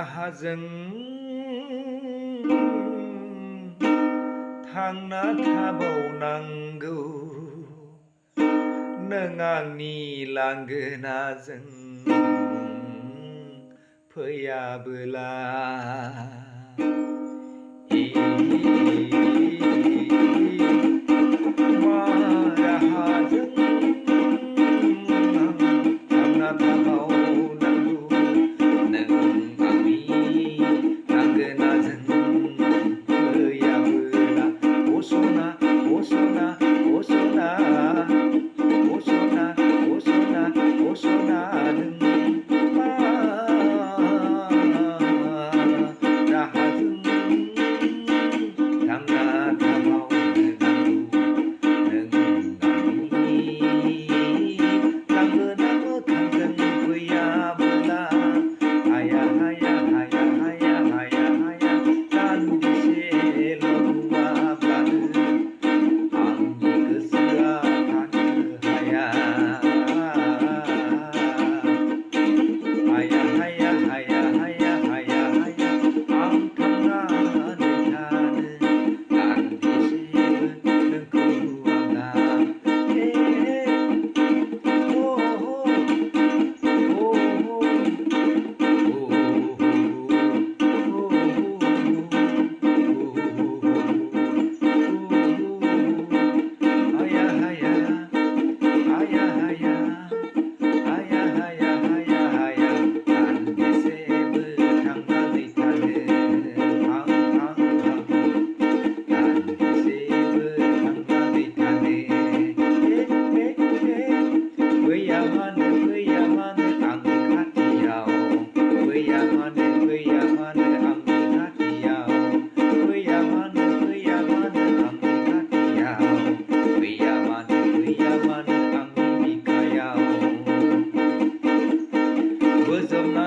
राहाजों थांना थाबावनांगौ नों आंनि लांगोनाजों फैयाबोला मा राहाजों थांना थाबावनांगौ नों आंनि लांगोनाजों फैयाबोला असना असना असना असना असना असना नों मा राहाजों थांना थाबावनांगौ नों आंनि लांगोना मोखांजों फैयाबोला हाया हाया हाया हाया हाया हाया दान्दिसेल' नुवाब्लानो आंनि गोसोआ थानो हाया हाया हाया हाया हाया हाया हाया आं थांनानै थानो दान्दिसेबो नोंखौ नुवाब्ला हाया हाया हाया हाया हाया हाया हाया हाया दान्दिसेबो थांनानै थानो आं दान्दिसेबो थांनानै थानो फैया मानो आंनि खाथियाव फैया मानो आंनि खाथियाव फैया मानो आंनि खाथियाव फैया मानो आंनि बिखायाव बोजबना